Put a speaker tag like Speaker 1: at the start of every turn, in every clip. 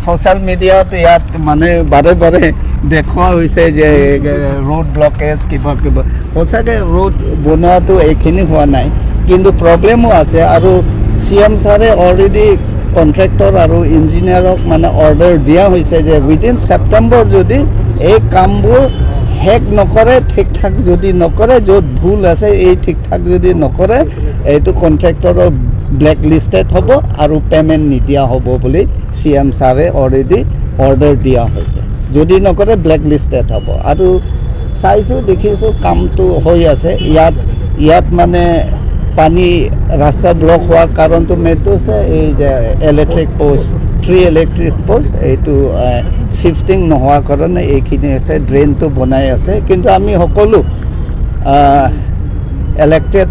Speaker 1: Social মিডিয়াত ইয়াত মানে বাৰে বাৰে দেখুওৱা হৈছে যে ৰোড ব্লকেজ, কিবা কিবা। সঁচাকৈ ৰোড বনোৱাটো এইখিনি হোৱা নাই, কিন্তু প্ৰব্লেমো আছে। আৰু চি এম ছাৰে অলৰেডি কণ্ট্ৰেক্টৰ আৰু ইঞ্জিনিয়াৰক মানে অৰ্ডাৰ দিয়া হৈছে যে উইদিন ছেপ্টেম্বৰ যদি এই কামবোৰ শেষ নকৰে, ঠিক ঠাক যদি নকৰে, য'ত ভুল আছে এই ঠিক ঠাক যদি নকৰে, এইটো কণ্ট্ৰেক্টৰৰ ব্লেক লিষ্টেড হ'ব আৰু পে'মেণ্ট নিদিয়া হ'ব বুলি চি এম ছাৰে অলৰেডি অৰ্ডাৰ দিয়া হৈছে। যদি নকৰে, ব্লেক লিষ্টেড হ'ব। আৰু চাইছোঁ, দেখিছোঁ, কামটো হৈ আছে। ইয়াত মানে পানী ৰাস্তা ব্লক হোৱাৰ কাৰণটো মেইনটো হৈছে এই যে electric post, three electric post, এইটো শ্বিফটিং নোহোৱাৰ কাৰণে এইখিনি হৈছে। ড্ৰেইনটো বনাই আছে। কিন্তু আমি সকলো ইলেক্টেড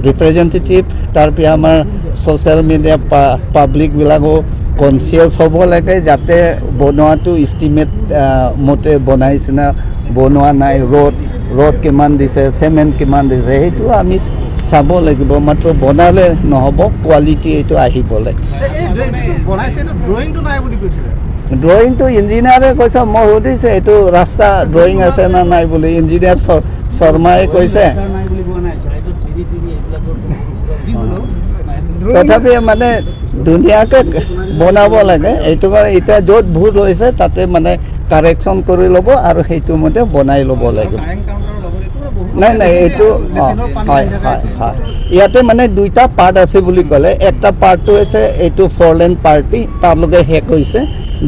Speaker 1: ৰিপ্ৰেজেণ্টেটিভ, তাৰপিছত আমাৰ ছ'চিয়েল মিডিয়া পাব্লিকবিলাকো কনচিয়াছ হ'ব লাগে, যাতে বনোৱাটো ইষ্টিমেট মতে বনাইছে না বনোৱা নাই, ৰড কিমান দিছে, চিমেণ্ট কিমান দিছে, সেইটো আমি চাব লাগিব। মাত্ৰ বনালে নহ'ব, কোৱালিটি এইটো আহিব লাগিব।
Speaker 2: এই যিটো বনাইছে, এইটো ড্ৰয়িংটো নাই বুলি কৈছিলে।
Speaker 1: ড্ৰয়িংটো ইঞ্জিনিয়াৰে কৈছে। মই সুধিছে, এইটো ৰাস্তা ড্ৰয়িং আছে নে নাই বুলি। ইঞ্জিনিয়াৰ শৰ্মাই কৈছে।
Speaker 3: নাই বুলি কোৱা নাই, চাইডত চিৰি তিৰি এইবিলাকৰ
Speaker 2: যি হ'লেও
Speaker 1: তথাপি মানে ধুনীয়াকৈ বনাব লাগে। এইটো কাৰণে এতিয়া য'ত ভুল হৈছে, তাতে মানে কাৰেকশ্যন কৰি ল'ব আৰু সেইটো মতে বনাই ল'ব লাগিব।
Speaker 2: কাৰেণ্ট কাউণ্টাৰৰ লগত এইটো মানে বহুত
Speaker 1: নাই, এইটো অঁ
Speaker 2: লেট্ৰিনৰ পানী
Speaker 1: হয়
Speaker 2: আহি থাকে।
Speaker 1: হয়, ইয়াতে মানে দুইটা পাৰ্ট আছে বুলি ক'লে। একটা পাৰ্টটো হৈছে এইটো ফ'ৰ লেন পাৰ্টি, তালৈকে শেষ হৈছে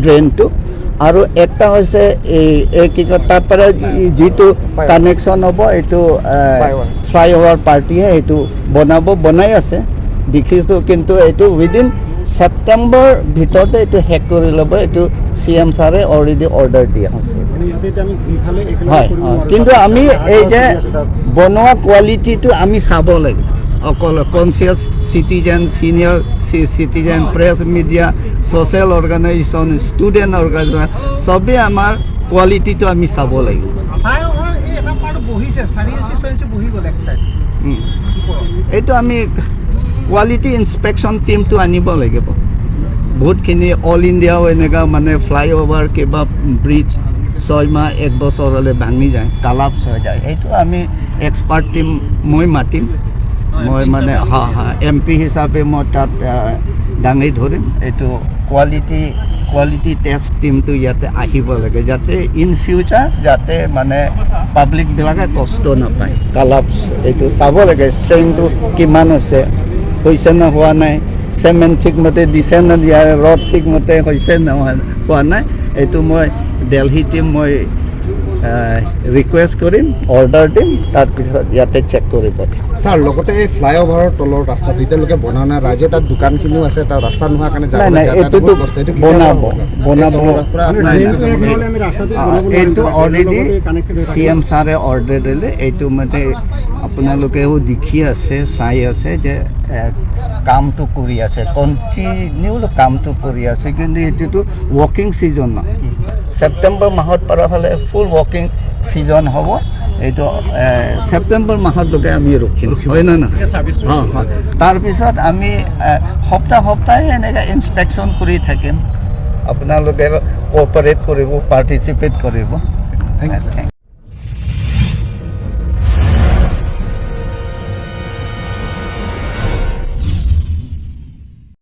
Speaker 1: ড্ৰেইনটো। আৰু একটা হৈছে এই কি কয়, তাৰ পৰা যিটো কানেকশ্যন হ'ব, এইটো ফ্লাইঅভাৰ পাৰ্টিয়ে সেইটো বনাব, বনাই আছে, দেখিছোঁ। কিন্তু এইটো উইদিন ছেপ্টেম্বৰ ভিতৰতে এইটো শেষ কৰি ল'ব। এইটো চি এম ছাৰে অলৰেডি অৰ্ডাৰ দিয়া হৈছে।
Speaker 2: মানে ইয়াতে এতিয়া আমি ঘূৰি খালে এইফালে
Speaker 1: হয়
Speaker 2: কৰিব
Speaker 1: হয়
Speaker 2: নোৱাৰো।
Speaker 1: কিন্তু আমি এই যে
Speaker 2: আছে তাত।
Speaker 1: বনোৱা কোৱালিটিটো আমি চাব লাগিব। অকল conscious citizen, senior citizen, press media, social organization, student organization, চবেই আমাৰ কোৱালিটিটো আমি চাব লাগিব।
Speaker 2: ফ্লাইঅভাৰ এই এটা পাৰ্ট বহিছে, 4 ইঞ্চি 6 ইঞ্চি বহি গ'ল এক চাইড।
Speaker 1: এইটো আমি কোৱালিটি ইনস্পেকশ্যন টীমটো আনিব লাগিব। বহুতখিনি অল ইণ্ডিয়াও এনেকুৱা মানে ফ্লাইঅভাৰ, কিবা ব্ৰিজ 6 মাহ এক বছৰলৈ ভাঙি যায়, কলাপ্স হৈ যায়। সেইটো আমি এক্সপাৰ্ট টীম মই মাতিম। মই মানে হা হা এম পি হিচাপে মই তাত দাঙি ধৰিম। এইটো কোৱালিটি টেষ্ট টীমটো ইয়াতে আহিব লাগে, যাতে ইন ফিউচাৰ যাতে মানে পাব্লিকবিলাকে কষ্ট নাপায়। কলাপ্স এইটো চাব লাগে, ষ্ট্ৰেংথটো কিমান হৈছে, হৈছে নে হোৱা নাই, চেমেণ্ট ঠিকমতে দিছে নে দিয়া, ৰড ঠিকমতে হৈছে নে হোৱা নাই। এইটো মই দেলহি টীম মই ৰিকুৱেষ্ট কৰিম, অৰ্ডাৰ দিম, তাৰপিছত ইয়াতে চেক কৰিব।
Speaker 4: ছাৰ, লগতে এই ফ্লাইঅভাৰৰ তলৰ ৰাস্তাটো এতিয়ালৈকে বনোৱা নাই। ৰাইজে তাত দোকানখিনিও আছে, তাত ৰাস্তা নোহোৱাৰ কাৰণে
Speaker 1: নাই
Speaker 4: যাবলৈ
Speaker 1: নাই
Speaker 4: যাতায়াত
Speaker 1: এইটোতো
Speaker 4: বহুত কষ্ট। এইটো কেতিয়া
Speaker 1: বনাব
Speaker 4: হ'ব, ছাৰ?
Speaker 1: বনাব।
Speaker 4: এই তলৰ পৰা
Speaker 2: মানে
Speaker 1: নাই,
Speaker 2: ড্ৰেইনটো
Speaker 1: নাই।
Speaker 2: এক নহ'লে আমি ৰাস্তাটো বনাব নোৱাৰিম।
Speaker 1: এইটো
Speaker 2: তাত
Speaker 1: অলৰেডি
Speaker 2: লগতে connected হৈ
Speaker 1: চি
Speaker 2: থাকিব।
Speaker 1: এম ছাৰে অৰ্ডাৰ দিলে। এইটো মানে আপোনালোকেও দেখি আছে, চাই আছে যে কামটো কৰি আছে, কণ্টিনিউ কামটো কৰি আছে। কিন্তু এইটোতো ৱৰ্কিং ছিজন ন, ছেপ্টেম্বৰ মাহত পৰা হ'লে ফুল ৱৰ্কিং ছিজন হ'ব। এইটো ছেপ্টেম্বৰ মাহলৈকে আমি ৰখিম, হয় নে নহয়? হয়, তাৰপিছত আমি সপ্তাহ সপ্তাহে এনেকৈ ইনস্পেকশ্যন কৰি থাকিম। আপোনালোকে কোঅপাৰেট কৰিব, পাৰ্টিচিপেট কৰিব।
Speaker 4: Thank you, sir.